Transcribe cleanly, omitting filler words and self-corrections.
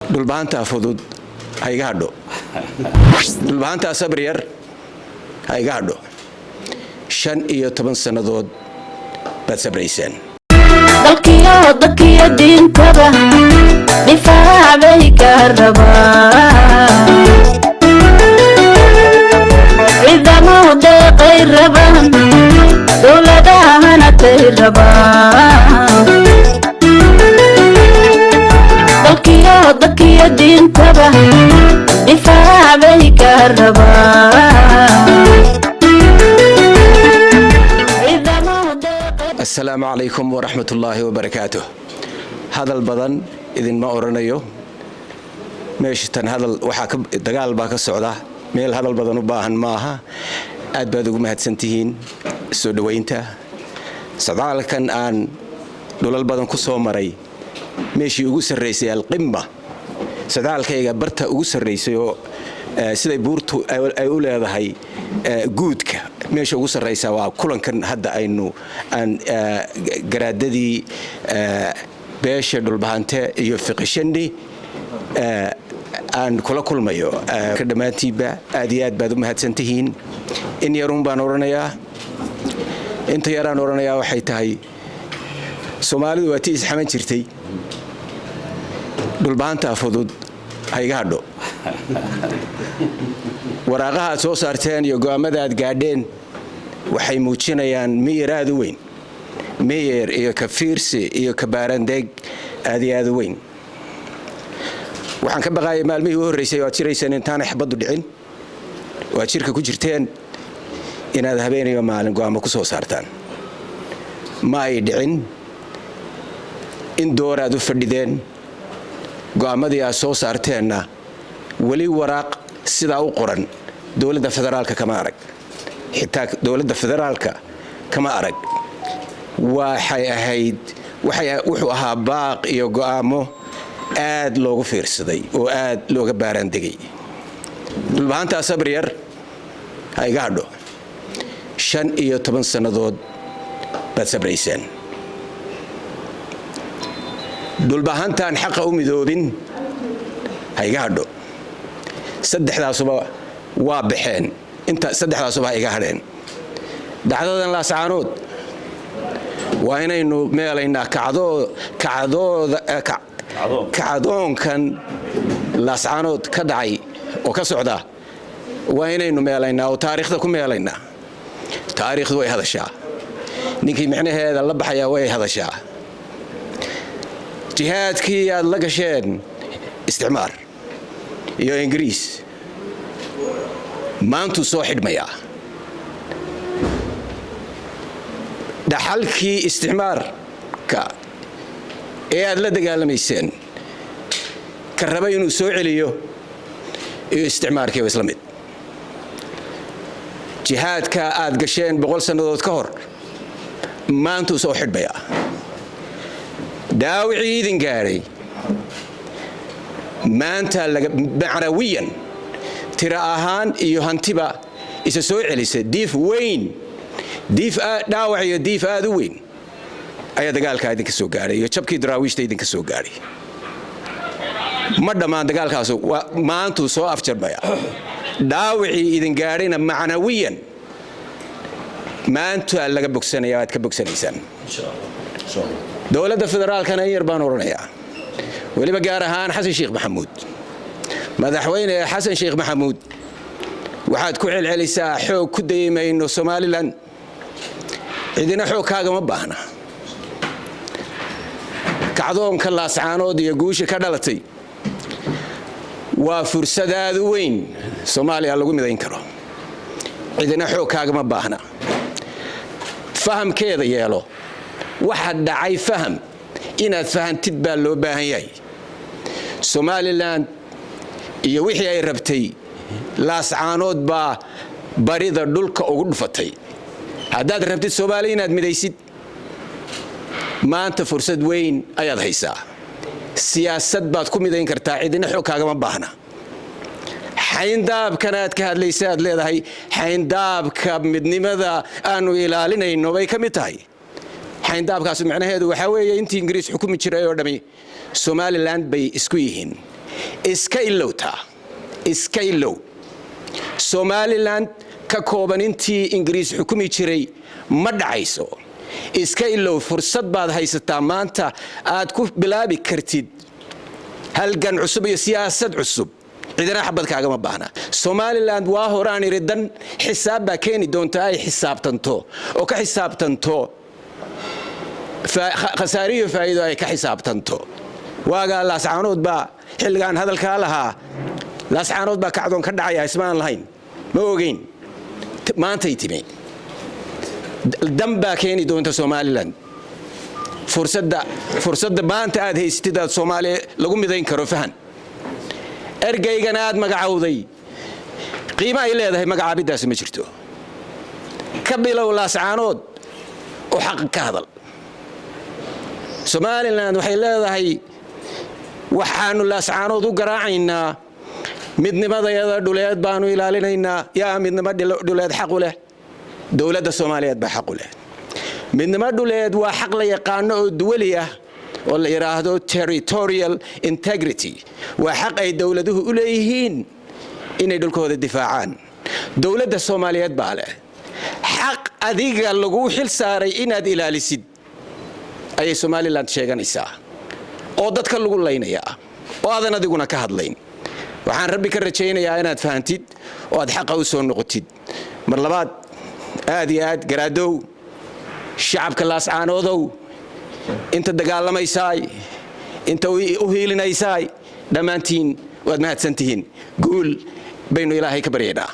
Dhulbahantaa fudud ha iga hadho, dhulbahantaa sabir yar ha iga hadho. 15 sannadood baad sabrayseen. Dalkiyo dadkiyo diintaba difaac bay ka rabaan, ciidamo deeqay rabaan, dowladahanatay rabaan. Dalkiyo dadkiyo diintaba difaac bay ka rabaan. Assalaamu calaykum waraxmat ullaahi wabarakaatuh. Hadal badan idinma odhanayo. Meesha tan hadal waxaa dagaal baa ka socda, meel hadal badan u baahan maaha. Aad baad ugu mahadsantihiin soo dhowaynta. Socdaalkan aan dhulal badan ku soo maray, meeshii ugu sarraysay, alqimma, socdaalkayga barta ugu sarraysay oo siday buurtu ay u leedahay guudka, meesha ugu sarraysa waa kulankan hadda aynu aan garaadadii beesha Dhulbahante iyo Fiqishani aan kula kulmayo. Dhammaantiinba aad iyo aad baad u mahadsantihiin. In yarun baan odhanayaa, inta yaraan odhanayaa waxay tahay: Soomaalidu waa ti isxaman jirtay. Dhulbahantaa fudud ha iga hadho. Waraaqaha aad soo saarteen iyo go'aammada aad gaadheen waxay muujinayaan miyir aad u weyn, miyir iyo kafiirsi iyo kabaarandeg aad iyo aad u weyn. Waxaan ka baqaayay maalmihii u horraysay oo aad jirayseen, intaanay xabaddu dhicin oo aad jirka ku jirteen, inaad habeeniyo maalin go'aamo ku soo saartaan. Ma ay dhicin. In dooraad u fadhideen, go'aamadii aad soo saarteenna weli waraaq sidaa u qoran dowladda federaalka kama arag, xitaa dowladda federaalka kama arag. Waxay ahayd, wuxuu ahaa baaq iyo go'aamo aad loogu fiirsaday oo aad looga baaraandegay. Dhulbahantaa sabir yar ha iga hadho. 15 sannadood baad sabrayseen. Dhulbahantaan xaqa u midoobin ha iga hadho. Saddexdaasuba waa baxeen, inta saddexdaasuba ha iga hadheen. Dhacdadan Laascaanood waa inaynu meelaynaa. Kacdoonkan Laascaanood ka dhacay oo ka socda waa inaynu meelaynaa oo taariikhda ku meelaynaa. Taariikhdu way hadashaa, ninkii micnaheeda la baxayaa way hadashaa. Jihaadkii aad la gasheen isticmaar iyo Ingiriis maantuu soo xidhmayaa. Dhaxalkii isticmaarka ee aad la dagaalamayseen ka raba inuu soo celiyo iyo isticmaarkii waa isla mid. Jihaadka aad gasheen 100 sannadood ka hor maantuu soo xidhmayaa. Dhaawicii idin gaadhay maanta laga macnawiyan, tira ahaan iyo hantiba isa soo celisa. Diif weyn, diif, dhaawac iyo diif aad u weyn ayaa dagaalkaa idinka soo gaadhay iyo jabkii Daraawiishta idinka soo gaadhay. Ma dhammaan dagaalkaasu, maantuu soo afjarmaya. Dhaawicii idin gaadhayna macnawiyan maanta laga bogsanaya, aad ka bogsanaysaan. Dowladda federaalkana in yar baan odhanayaa, weliba gaar ahaan Xasan Sheekh Maxamuud. Madaxweyne Xasan Sheekh Maxamuud, waxaad ku celcelisaa xoog ku dayi mayno Somaliland. Cidina xoog kaagama baahna. Kacdoonka Laascaanood iyo guusha ka dhalatay waa fursad aad u weyn Soomaaliya lagu midayn karo. Cidina xoog kaagama baahna. Fahamkeeda yeelo. Waxa dhacay faham, inaad fahantid baa loo baahan yahay. Somaliland iyo wixii ay rabtay Laascaanood baa barida dhulka ugu dhufatay. Haddaad rabtid Soomaaliya inaad midaysid, maanta fursad weyn ayaad haysaa. Siyaasad baad ku midayn kartaa, cidina xoog kaagama baahna. Xayndaabkan aad ka hadlaysa, aad leedahay xayndaabka midnimada aanu ilaalinayno bay ka mid tahay. Xayndaabkaas macnaheedu waxaa weeye intii Ingiriis xukumi jiray oo dhami Somaliland bay isku yihiin. Iska ilowtaa, iska ilow. Somaliland ka kooban intii Ingiriis xukumi jiray ma dhacayso, iska ilow. Fursad baad haysataa maanta aad ku bilaabi kartid halgan cusub iyo siyaasad cusub. Cidina xabad kaagama baahna. Somaliland waa horaan iri, dan xisaab baa keeni doonta ay xisaabtanto oo ka xisaabtanto khasaariyo faa'iido ay ka xisaabtanto. Waagaa Laascaanood baa, xilligaan hadalkaa lahaa, Laascaanood baa kacdoon ka dhacaya ismaan lahayn, ma ogeyn. Maantay timi. Dan baa keeni doonta Somaliland. Fursadda maanta aad haysatid aad Soomaaliya lagu midayn karo fahan. Ergaygana aad magacowday, qiimo ay leedahay magacaabiddaasi ma jirto. Ka bilow Laascaanood oo xaq ka hadal. Somaliland waxay leedahay, waxaanu Laascaanood u garaacaynaa midnimadayada dhuleed baanu ilaalinaynaa. Yaa midnimo dhuleed xaq u leh? Dowladda Soomaaliyeed baa xaq u leh. Midnimo dhuleed waa xaq la yaqaano oo duwali ah oo la yidhaahdo territorial integrity. Waa xaq ay dowladuhu u leeyihiin inay dhulkooda difaacaan. Dowladda Soomaaliyeed baa leh. Xaq adiga laguu xil saaray inaad ilaalisid ayay Somaliland sheeganaysaa oo dadka lagu laynayaa oo aadan adiguna ka hadlayn. Waxaan Rabbi ka rajaynayaa inaad fahantid oo aad xaqa u soo noqotid. Mar labaad, aad iyo aad, garaadow, shacabka Laascaanoodow, inta dagaalamaysaay, inta u hiilinaysaay, dhammaantiin waad mahadsantihiin. Guul baynu Ilaahay ka baryaynaa.